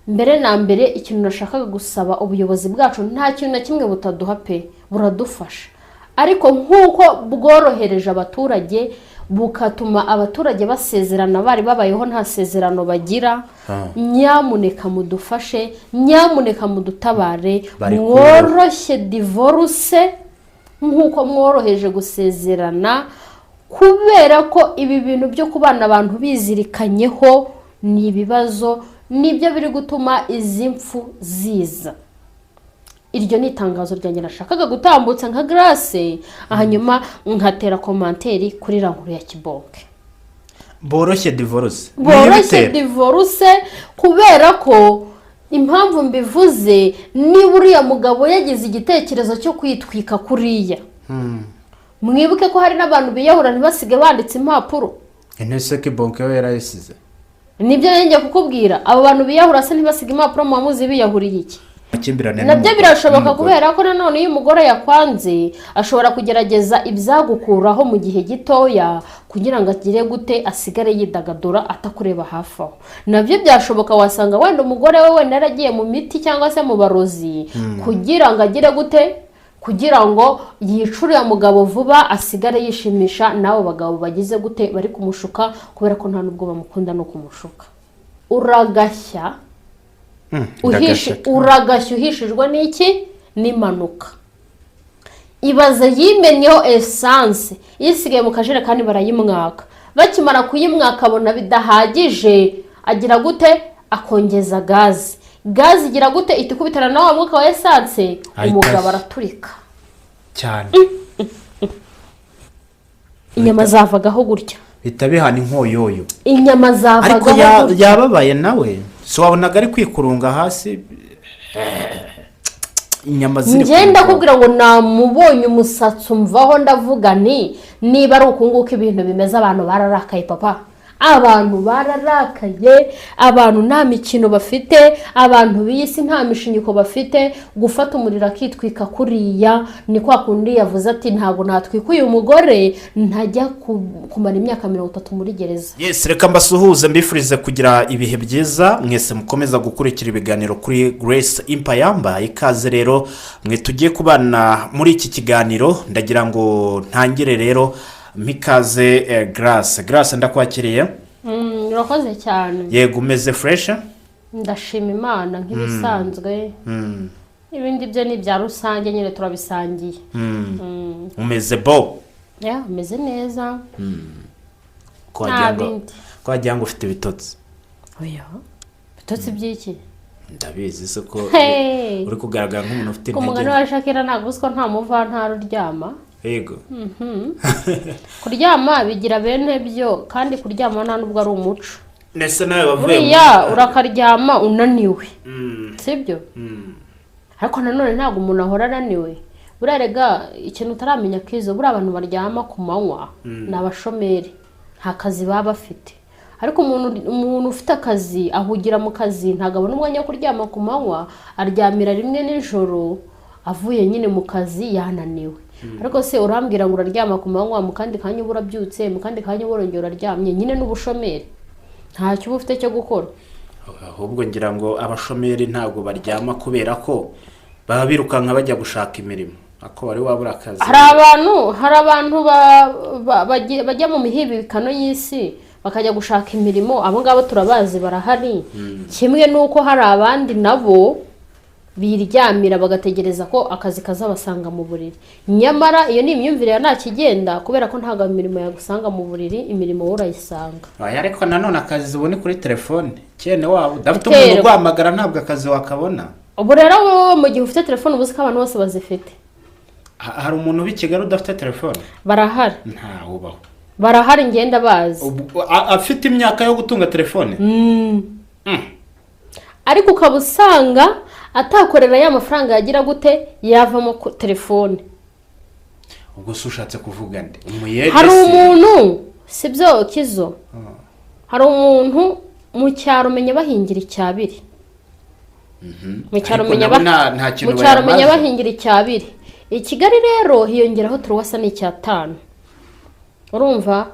Mbere na mbere, ikintu nashakaga gusaba ubuyobozi bwacu, nta kintu na kimwe butaduha pe, buradufasha, ariko nk'uko bworohereje abaturage, bukatuma abaturage basezerana bari babayeho nta sezerano bagira, nyamuneka mudufashe, nyamuneka mudutabare. Bari Mworoshye divorce nk'uko mworoheje gusezerana, kubera ko ibi bintu byo kubana abantu bizirikanyeho ni ibibazo, nibyo biri gutuma izi mfu ziza. Iryo ni itangazo ryanjye nashakaga gutambutsa nka Grace, hanyuma nkatera commentaire kuri iriya nkuru ya Kibonke. Boroshye divorce. Boroshye divorce, kubera ko impamvu mbivuze, niba uriya mugabo yagize igitekerezo cyo kwitwika kuriya, mwibuke ko hari n'abantu biyahura ntibasige banditse impapuro. Ese Kibonke we yarayisize? Nibyo ngiye kukubwira. Abo bantu biyahura se ntibasige impapuro, muba muzi biyahuriye iki? Amakimbirane Nabyo birashoboka, n'umugore. kubera ko nanone iyo umugore yakwanze, ashobora kugerageza ibyagukuraho mu gihe gitoya kugira ngo agire gute, asigare yidagadura atakureba hafi aho. Nabyo byashoboka. Wasanga wenda umugore we wenda yaragiye mu miti cyangwa se mu barozi kugira ngo agire gute, kugira ngo yice uriya mugabo vuba, asigare yishimisha n'abo bagabo bagize gute, bari kumushuka, kubera ko nta n'ubwo bamukunda no kumushuka. Uragashya uhishi. Ndagashaka. Uragashya uhishijwe n'iki? N'impanuka. Ibaze yimennyeho essence isigaye mu kajerekani, barayimwaka. Bakimara kuyimwaka, abona bidahagije, agira gute? Akongeza gaze. Gaze igira gute? Ihita ikubitana na wa mwuka wa essence. Ahita Umugabo ashya. araturika. Cyane. Inyama zavagaho gutya. Bihita bihana inkoyoyo. Inyama Ariko zavagaho gutya. Yababaye nawe, si wabonaga ari kwikurunga hasi, inyama ziri Ngenda ku kubwira ngo namubonye umusatsi umvaho, ndavuga ni niba ari uku nguku ibintu bimeze. Abantu bararakaye papa, abantu bararakaye. Abantu nta mikino bafite, abantu b'iyi si nta mishinyiko bafite. Gufata umuriro akitwika kuriya, ni kwa kundi yavuze ati: "Ntabwo natwika uyu mugore, ntajya kumara imyaka 30 muri gereza." Yes, reka mbasuhuze, mbifurize kugira ibihe byiza mwese mukomeza gukurikira ibiganiro kuri Grace Empire. Mbahaye ikaze rero mwe tugiye kubana muri iki kiganiro. Ndagira ngo ntangire rero mpikaze Grace. Grace, ndakwakiriye. Urakoze cyane. Yego, umeze fresh? Ndashima Imana nk'ibisanzwe. Ibindi byo ni ibya rusange nyine, turabisangiye. Umeze bo? Ya, umeze neza. Ko Nta wagira ngo bindi. Ko wagira ngo ufite ibitotsi. Oya, bitotsi by'iki? Ndabizi se ko Hey! uri kugaragara nk'umuntu ufite Ku mugani intege. wa Shakira, ntabwo uzi ko nta muvantara uryama. Kuryama bigira bene byo, kandi kuryama nta nubwo ari umuco. Ndetse nawe wavuye mu Buriya urakaryama unaniwe, sibyo? Ariko nanone ntabwo umuntu ahora ananiwe. Buriya rega ikintu utaramenya kizo, buriya abantu baryama ku manywa ni abashomeri, nta kazi baba bafite. Ariko umuntu ufite akazi ahugira mu kazi, ntabwo abona umwanya wo kuryama ku manywa. Aryamira rimwe nijoro avuye nyine mu kazi yananiwe. Ariko se urambwira ngo uraryama ku manywa, mu kandi kanya uba urabyutse, mu kandi kanya uba urongera uraryamye nyine? N'ubushomeri, ntacyo uba ufite cyo gukora. Ahubwo ngira ngo abashomeri ntabwo baryama, kubera ko baba birukanka bajya gushaka imirimo, ako wari wabura akazi. Hari abantu bajya mu mihibikano y'isi bakajya gushaka imirimo. Abo ngabo turabazi, barahari. Kimwe n'uko hari abandi nabo biryamira bagategereza ko akazi kazabasanga mu buriri. Nyamara iyo ni imyumvire ya nta kigenda, kubera ko ntabwo imirimo yagusanga mu buriri, imirimo wowe urayisanga. Oya, ariko nanone akazi ubone kuri telefone cyene, waba udafite Biterwa. umuntu uguhamagara, ntabwo akazi wakabona. Ubu rero wowe mu gihe ufite telefone, uba uzi ko abantu bose bazifite. Hari umuntu uba i Kigali udafite telefone? Barahari. Ntawubaho. Barahari, ngenda bazi. Afite imyaka yo gutunga telefone? Ariko ukaba usanga atakorera ya mafaranga yagira gute, yavamo telefone. Ubwo se ushatse kuvuga nde? Umuyede Hari se? umuntu, si byo kizo, hari umuntu mu cyaro umenya bahingira icyabiri mu cyaro. Ariko Umenya nabo nta kintu mu cyaro umenya bayamaze. bahingira icyabiri. I Kigali rero hiyongeraho turuwasa n'icyatanu, urumva?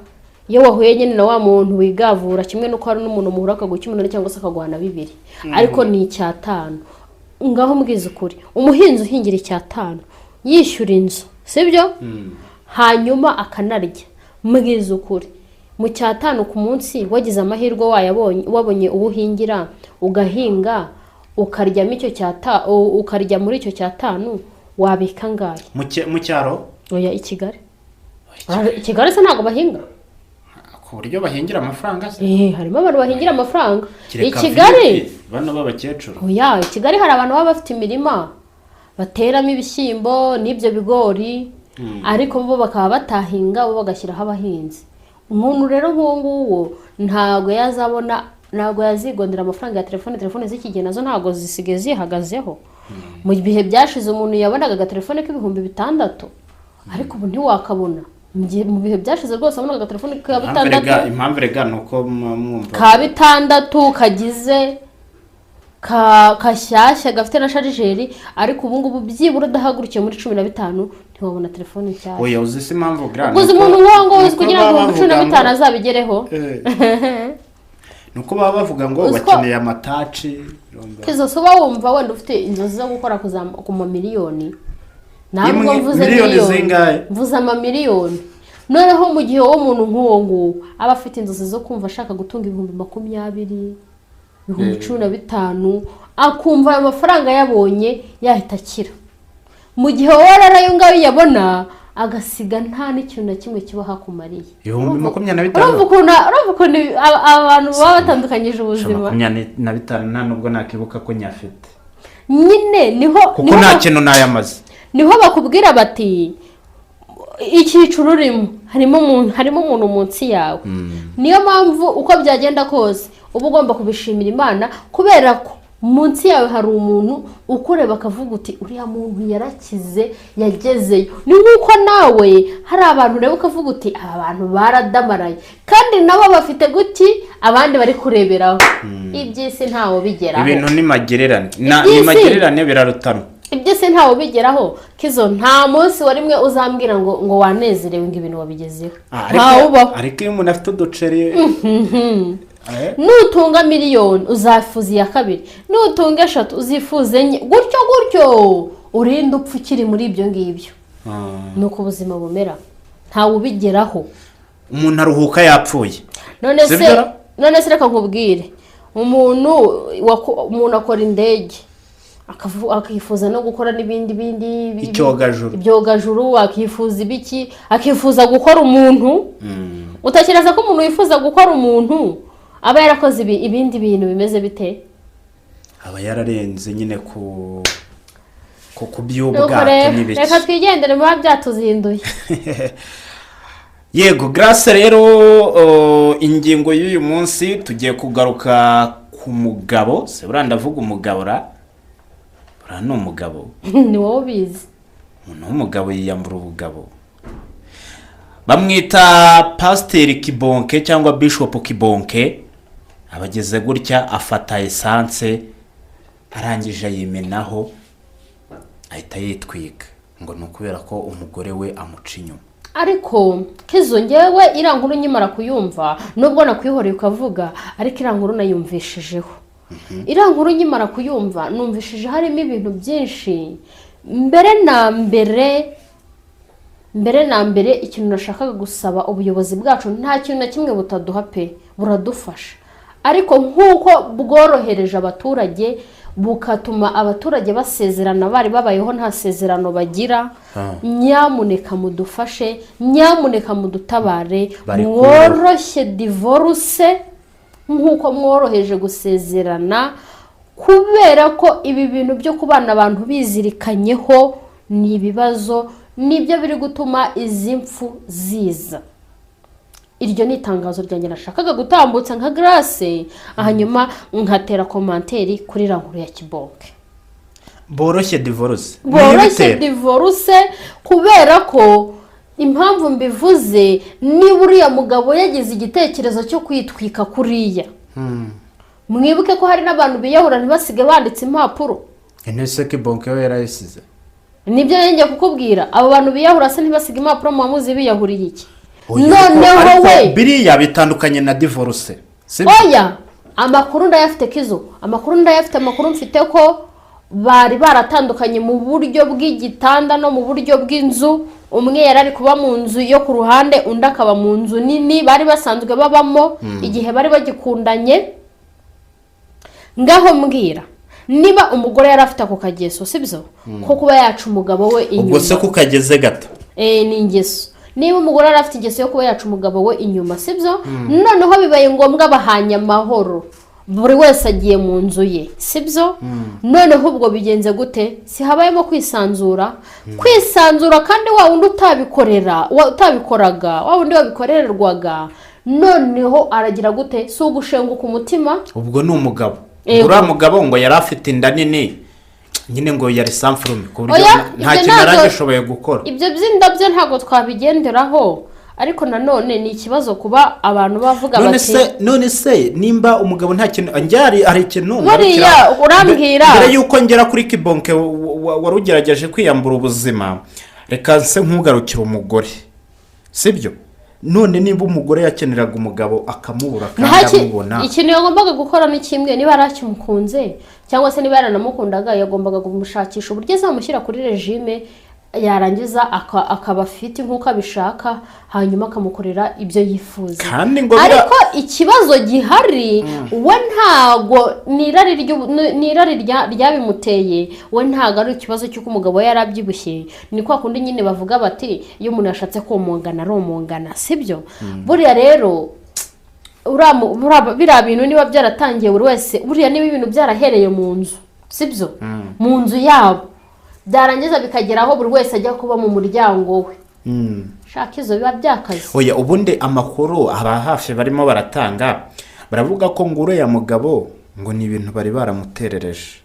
Iyo wahuye nyine na wa muntu wigavura, kimwe n'uko hari n'umuntu muhura akaguha icy'umunani cyangwa se akaguha na bibiri, ariko ni icyatanu. Ngaho mbwiza ukuri, umuhinzi uhingira icyatanu yishyura inzu, sibyo? Hanyuma akanarya. Mbwiza ukuri, mu cyatanu ku munsi wagize amahirwe wayabonye, wabonye uwo uhingira, ugahinga, ukaryamo icyo cyata, ukarya muri icyo cyatanu, wabika angahe? Mu cyaro? Oya, i Kigali. I Kigali se ntabwo bahinga? Ku buryo bahingira amafaranga se? Harimo abantu bahingira amafaranga i Kereka Kigali. VIP, bano b'abakecuru. Oya, i Kigali hari abantu baba bafite imirima bateramo ibishyimbo n'ibyo bigori, ariko bo bakaba batahinga, bo bagashyiraho abahinzi. Umuntu rero nk'uwo nguwo ntabwo yazabona, ntabwo yazigondera amafaranga ya telefone. Telefone z'iki gihe nazo ntabwo zisigaye zihagazeho. Mu bihe byashize umuntu yabonaga agatelefone k'6000, ariko ubu ntiwakabona. Mu bihe byashize rwose wabonaga agatelefone ka Impamvu bitandatu. rega, impamvu rega ni uko mwumva Ka bitandatu kagize ka kashyashya gafite na chargeur, ariko ubu ngubu byibura udahagurukiye muri 15 ntiwabona telefone nshyashya. Oya, uzi se impamvu gra? Uguze umuntu nk'uwo nguwo uzi kugira ngo 15,000 azabigereho? Ni uko baba bavuga ngo Uzi ko- bakeneye ama touch, urumva? Izo so uba wumva wenda ufite inzozi zo gukora ku mamiliyoni, ntabwo mvuze Miliyoni miliyoni. zingahe? Mvuze amamiliyoni. Noneho mu gihe uwo muntu nk'uwo nguwo aba afite inzozi zo kumva ashaka gutunga 20,000, 15,000, akumva ayo mafaranga yabonye yahita akira, mu gihe wowe rero ayo ngayo uyabona agasiga nta n'ikintu na kimwe kiba hakumariye. 25,000? Urumva ukuntu abantu baba batandukanyije ubuzima. 25 nta nubwo nakibuka ko nyafite. Nyine niho Kuko nta kintu nayamaze. Niho bakubwira bati icyiciro urimo harimo umuntu munsi yawe. Niyo mpamvu uko byagenda kose uba ugomba kubishimira Imana, kubera ko munsi yawe hari umuntu ukureba akavuga uti uriya muntu yarakize, yagezeyo. Ni nk'uko nawe hari abantu ureba ukavuga uti aba bantu baradamaraye, kandi nabo bafite guti abandi bari kureberaho. Iby'isi ntawe ubigeraho. Ibintu ni magererane ni magererane, birarutanwa. Iby'isi ntawe ubigeraho. Kizo, nta munsi wa rimwe uzambwira ngo wanezerewe, ngo ibintu wabigezeho. Ah, Ntawe ubaho. Ariko iyo umuntu afite uduceri Nutunga miliyoni uzafuza iya kabiri, nutunga eshatu uzifuza enye, gutyo gutyo urinde upfa ukiri muri ibyo ngibyo. Ni uko ubuzima bumera, ntawe ubigeraho. Umuntu aruhuka yapfuye. None se Sibyo? None se reka nkubwire, umuntu akora indege, akifuza no gukora n'ibindi bindi Icyogajuru. Ibyogajuru, akifuza ibiki, akifuza gukora umuntu. Utekereza ko umuntu wifuza gukora umuntu aba yarakoze ibindi bintu bimeze bite? Aba yararenze nyine ku Nuko by'ubwato rero n'ibiki. Reka twigendere, muba byatuzinduye. Yego Grace, rero ingingo y'uyu munsi tugiye kugaruka ku mugabo. Se buriya ndavuga umugabo ra? Buriya ni umugabo. Ni wowe ubizi. Umuntu w'umugabo yiyambura ubugabo. Bamwita Pasiteri Kibonke cyangwa Bishop Kibonke. Abageze gutya afata essence, arangije ayimenaho, ahita yitwika, ngo ni ukubera ko umugore we amuca inyuma. Ariko Kizo, ngewe iriya nkuru nkimara kuyumva, nubwo nakwihoreye ukavuga, ariko iriya nkuru nayumvishijeho. Iriya nkuru nkimara kuyumva numvishije harimo ibintu byinshi. Mbere na mbere, ikintu nashakaga gusaba ubuyobozi bwacu, nta kintu na kimwe butaduha pe, buradufasha, ariko nk'uko bworohereje abaturage bukatuma abaturage basezerana bari babayeho nta sezerano bagira, nyamuneka mudufashe, nyamuneka mudutabare. Bari Mworoshye divorce nk'uko mworoheje gusezerana, kubera ko ibi bintu byo kubana abantu bizirikanyeho ni ibibazo, nibyo biri gutuma izi mfu ziza. Iryo ni itangazo ryanjye nashakaga gutambutsa nka Grace, hanyuma nkatera commentaire kuri iriya nkuru ya Kibonke. Boroshye divorce. Boroshye divorce, kubera ko impamvu mbivuze, niba uriya mugabo yagize igitekerezo cyo kwitwika kuriya, mwibuke ko hari n'abantu biyahura ntibasige banditse impapuro. Ese Kibonke we yarayisize? Nibyo ngiye kukubwira. Abo bantu biyahura se ntibasige impapuro, muba muzi biyahuriye iki? Oya, Noneho ariko we biriya bitandukanye na divorce, sibyo? Oya, amakuru ndayafite Kizo, amakuru ndayafite. Amakuru mfite ko bari baratandukanye mu buryo bw'igitanda no mu buryo bw'inzu. Umwe yari ari kuba mu nzu yo ku ruhande, undi akaba mu nzu nini bari basanzwe babamo igihe bari bagikundanye. Ngaho mbwira, niba umugore yari afite ako kageso, sibyo, ko kuba yaca umugabo we Ubwo inyuma. Se kukageze gato. Ni ingeso. Niba umugore yari afite ingeso yo kuba yaca umugabo we inyuma, sibyo, noneho bibaye ngombwa bahanye amahoro, buri wese agiye mu nzu ye, sibyo? Noneho ubwo bigenze gute? Si habayemo kwisanzura? Kwisanzura kandi wa wundi utabikorera, utabikoraga, wa wundi wabikorerwaga, noneho aragira gute? Si ugushenguka umutima? Ubwo ni umugabo. Yego. Uriya mugabo ngo yari afite inda nini nyine, ngo yari sans forme ku buryo Oya, nta ibyo kintu yari agishoboye gukora. Ibyo by'indabyo ntabwo twabigenderaho, ariko nanone ni ikibazo kuba abantu bavuga None bati se, none se nimba umugabo nta kintu njye hari ikintu Buriya ngarukira- urambwira. Mbere y'uko ngera kuri Kibonke wari ugerageje kwiyambura ubuzima, reka nse nkugarukira umugore, sibyo? None niba umugore yakeneraga umugabo akamubura kandi amubona. Ikintu yagombaga gukora ni kimwe: niba yari akimukunze cyangwa se niba yaranamukundaga, yagombaga kumushakisha uburyo azamushyira kuri régime, yarangiza akaba afite nk'uko abishaka, hanyuma akamukorera ibyo yifuza. Kandi ngo Ariko ikibazo gihari, we ntago ni irari ryabimuteye. We ntago ari ikibazo cy'uko umugabo we yari abyibushye. Ni kwa kundi nyine bavuga bati iyo umuntu yashatse komongana aromongana, sibyo? Buriya rero biriya bintu niba byaratangiye, buri wese, buriya niba ibintu byarahereye mu nzu, sibyo, mu nzu yabo, byarangiza bikagera aho buri wese ajya kuba mu muryango we, shaka izo biba byakaze. Oya, ubundi amakuru aba hafi barimo baratanga, baravuga ko ngo uriya mugabo ngo ni ibintu bari baramuterereje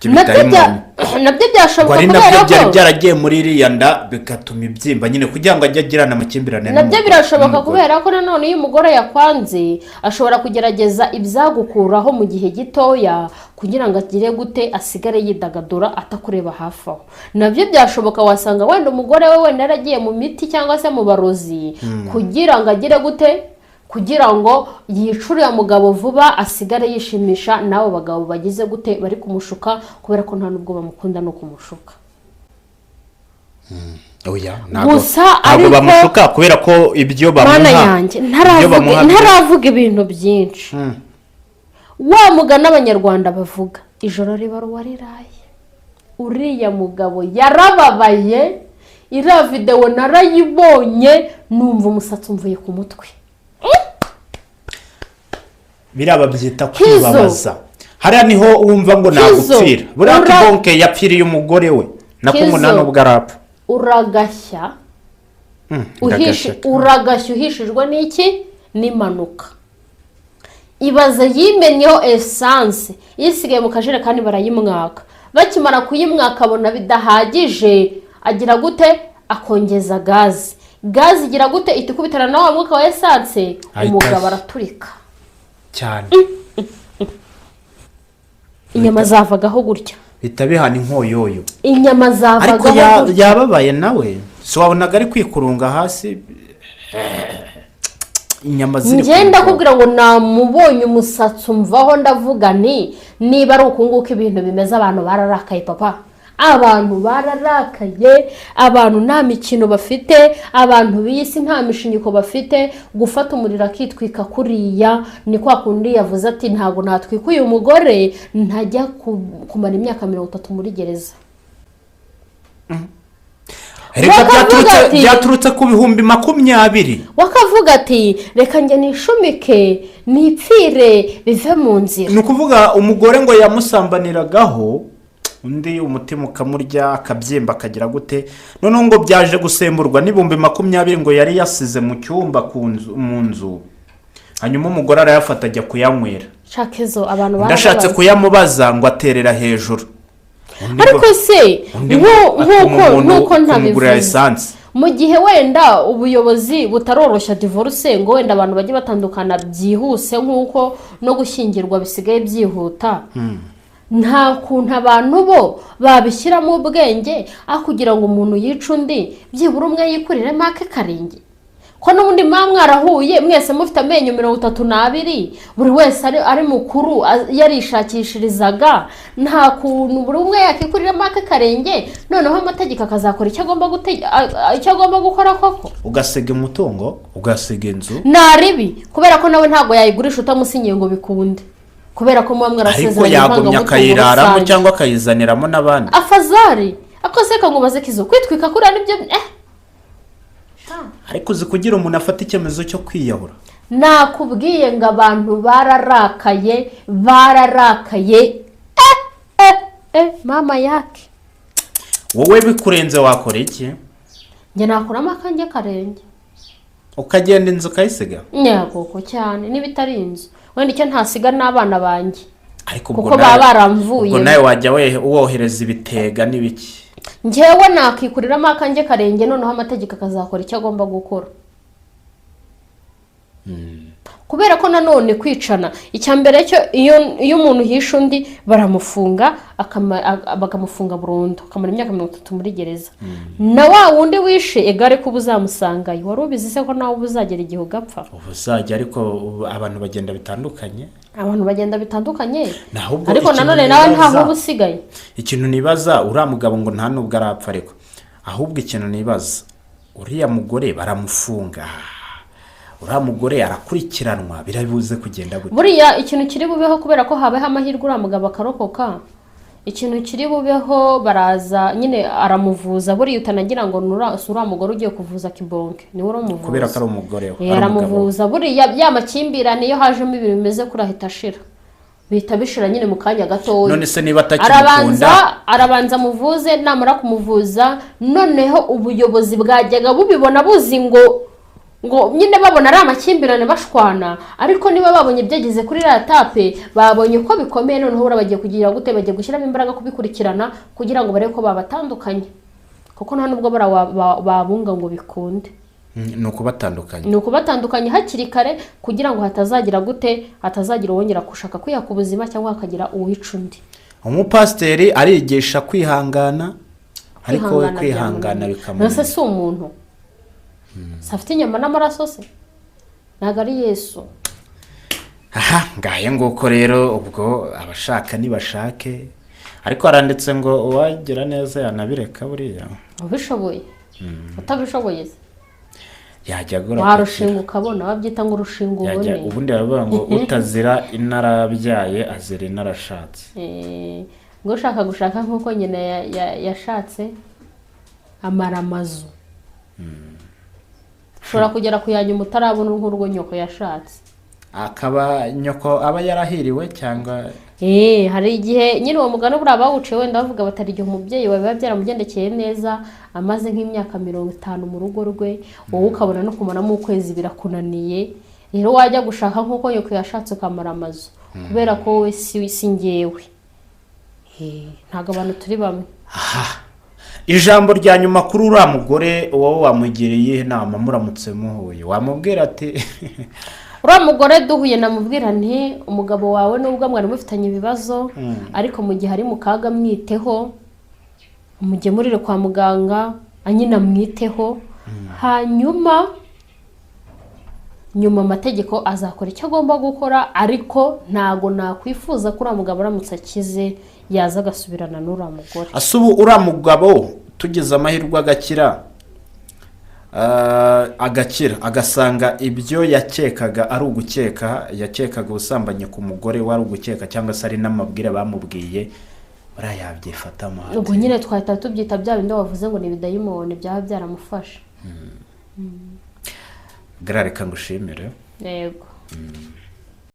Nabyo by'ibidayimoni. Nabyo Ngo byashoboka ari kubera nabyo byari ko byaragiye muri iriya nda, bigatuma ibyimba nyine kugira ngo ajye agirana amakimbirane Nabyo birashoboka n'umugore. kubera ko nanone iyo umugore yakwanze ashobora kugerageza ibyagukuraho mu gihe gitoya kugira ngo agire gute, asigare yidagadura atakureba hafi aho. Nabyo byashoboka. Wasanga wenda umugore we wenda yaragiye mu miti cyangwa se mu barozi kugira ngo agire gute, kugira ngo yice uriya mugabo vuba, asigare yishimisha n'abo bagabo bagize gute, bari kumushuka, kubera ko nta n'ubwo bamukunda no kumushuka. Oya, ntabwo Gusa ntabwo ariko bamushuka kubera ko ibyo bamuha Mana yanjye, ibyo ntaravuga bamuha ntaravuga ibintu byinshi. Wa mugani Abanyarwanda bavuga, ijoro riba uwariraye. Uriya mugabo yarababaye. Iriya videwo narayibonye, numva umusatsi umvuye ku mutwe. Biriya babyita Kizo. kwibabaza. Hariya niho wumva ngo Kizo. nagupfira. Buriya Kibonke yapfiriye umugore we, nako Kizo. ngo nta nubwo arapfa. Uragashya Ndagashya. Uragashya uhishijwe n'iki? N'impanuka. Ibaze yimennyeho essence isigaye mu kajerekani, barayimwaka. Bakimara kuyimwaka abona bidahagije, agira gute? Akongeza gaze. Gaze igira gute? Ihita ikubitana na wa mwuka wa essence. Ahita Umugabo ashya. araturika. Cyane. Inyama zavagaho gutya. Bihita bihana inkoyoyo. Inyama Ariko zavagaho gutya. yababaye nawe, si wabonaga ari kwikurunga hasi, inyama ziri Ngenda ku kubwira ngo namubonye umusatsi umvaho, ndavuga ni niba ari uku nguku ibintu bimeze, abantu bararakaye papa, abantu bararakaye. Abantu nta mikino bafite, abantu b'iyi si nta mishinyiko bafite. Gufata umuriro akitwika kuriya, ni kwa kundi yavuze ati ntabwo natwika uyu mugore, ntajya kumara imyaka 30 muri gereza. Reka Bakavuga byaturutse ku 20,000. Wakavuga ati reka njye nishumike nipfire bive mu nzira. Ni ukuvuga umugore ngo yamusambaniragaho, undi umutima ukamurya, akabyimba, akagira gute. Noneho ngo byaje gusemburwa n'20,000 ngo yari yasize mu cyumba ku nzu, mu nzu, hanyuma umugore arayafata ajya kuyanywera. Shaka izo abantu Undi ashatse barababaye. kuyamubaza ngo aterera hejuru. Undi Ariko se undi ngo atuma umuntu nk'uko kumugurira ntabivuze, essence. mu gihe wenda ubuyobozi butaroroshya divorce ngo wenda abantu bajye batandukana byihuse nk'uko no gushyingirwa bisigaye byihuta, nta kuntu abantu bo babishyiramo ubwenge aho kugira ngo umuntu yice undi, byibura umwe yikuriremo ake karenge? Ko n'ubundi muba mwarahuye mwese mufite amenyo 32, buri wese ari mukuru, yarishakishirizaga, nta kuntu buri umwe yakikuriramo ake karenge, noneho amategeko akazakora icyo agomba gukora koko? Ugasiga umutungo, ugasiga inzu. Nta ribi, kubera ko nawe ntabwo yayigurisha utamusinyiye ngo bikunde, kubera ko muba Ariko mwarasezeranye yagumya ivangamutungo akayiraramo rusange. cyangwa akayizaniramo n'abandi. Afazari akoze kangubaze kizo kwitwika kuriya nibyo. Ariko uzi kugira umuntu afata icyemezo cyo kwiyahura? Nakubwiye ngo abantu bararakaye, bararakaye, eh, eh, eh, mama yake. Wowe bikurenze wakora iki? Njye nakuramo akanjye karenge. Ukagenda, inzu ukayisiga? Nyagoko cyane, niba itari inzu wenda icyo ntasiga n'abana banjye. Ariko ubwo Kuko baba baramvuye. Ubwo nawe wajya wohereza ibitega n'ibiki? Njyewe nakikuriramo akanjye karenge, noneho amategeko akazakora icyo agomba gukora, kubera ko nanone kwicana, icya mbere cyo iyo umuntu yishe undi baramufunga, bakamufunga burundu, akamara imyaka 30 muri gereza. Na wa wundi wishe egare ko uba uzamusangayo. Wari ubizi se ko nawe uba uzagera igihe ugapfa? Ubu uzajya, ariko ubu abantu bagenda bitandukanye. Abantu bagenda bitandukanye. Ahubwo Ariko ikintu nanone nawe ntaho nibaza- uba usigaye. Ikintu nibaza, uriya mugabo ngo nta nubwo arapfa, ariko ahubwo ikintu nibaza, uriya mugore baramufunga, uriya mugore arakurikiranwa, birabuze kugenda gute? Buriya ikintu kiri bubeho, kubera ko habaho amahirwe uriya mugabo akarokoka, ikintu kiri bubeho, baraza nyine aramuvuza. Buriya utanagira ngo si uriya mugore ugiye kuvuza kibonke, niwe uramuvuza. Kubera ko ari umugore we, Eh, ari umugabo we. Aramuvuza. Buriya ya makimbirane, iyo hajemo ibintu bimeze kuri, ahita ashira, bihita bishira nyine mu kanya gatoya. None se niba Arabanza atakimukunda? Arabanza amuvuze, namara kumuvuza, noneho ubuyobozi bwajyaga bubibona, buzi ngo nyine babona ari amakimbirane bashwana, ariko niba babonye byageze kuri iriya étape, babonye ko bikomeye, noneho buriya bagiye kugira gute? Bagiye gushyiramo imbaraga kubikurikirana kugira ngo barebe ko babatandukanye, kuko nta nubwo bara babunga ngo bikunde. Ni ukubatandukanya. Ni ukubatandukanya hakiri kare kugira ngo hatazagira gute, hatazagira uwongera gushaka kwiyaka ubuzima cyangwa hakagira uwica undi. Umupasiteri arigisha kwihangana, ariko we kwihangana Byamunaniye. bikamunanira. Mbese si umuntu? Si afite inyama n'amaraso se? Ntabwo ari Yesu. Aha ngaye nguko rero, ubwo abashaka nibashake, ariko haranditse ngo uwagira neza yanabireka buriya. Ubishoboye, utabishoboye se? Yajya agura. Warushinga ukabona, babyita ngo urushinga Yajya ubone. Ubundi baravuga ngo utazira inarabyaye azira inarashatse. Ngo ushaka gushaka nk'uko nyina yashatse amara amazu. Ushobora kugera ku ya nyuma utarabona nk'urwo nyoko yashatse. Akaba nyoko aba yarahiriwe cyangwa? Hari igihe nyine uwo mugani buriya bawuciye wenda bavuga batari igihe umubyeyi wawe biba byaramugendekeye neza, amaze nk'imyaka 50 mu rugo rwe, wowe ukabona no kumaramo ukwezi birakunaniye. Rero wajya gushaka nk'uko nyoko yashatse ukamara amazu, kubera ko wowe si ngewe. Ntabwo abantu turi bamwe. Ijambo rya nyuma kuri uriya mugore, wowe wamugiriye iyihe nama muramutse muhuye? Wamubwira ati? Uriya mugore duhuye namubwira nti: "Umugabo wawe nubwo mwari mufitanye ibibazo, ariko mu gihe ari mu kaga mwiteho, umugemurire kwa muganga, anyine amwiteho, hanyuma nyuma amategeko azakora icyo agomba gukora. Ariko ntago nakwifuza ko uriya mugabo aramutse akize yaza agasubirana n'uriya mugore." Ase ubu uriya mugabo tugize amahirwe agakira, agakira agasanga ibyo yakekaga ari ugukeka, yakekaga ubusambanyi ku mugore we ari ugukeka, cyangwa se ari n'amabwire bamubwiye, buriya yabyifatamo ate? Ubwo nyine twahita tubyita bya bindi wavuze ngo ni ibidayimoni byaba byaramufashe. Gara, reka ngushimire. Yego.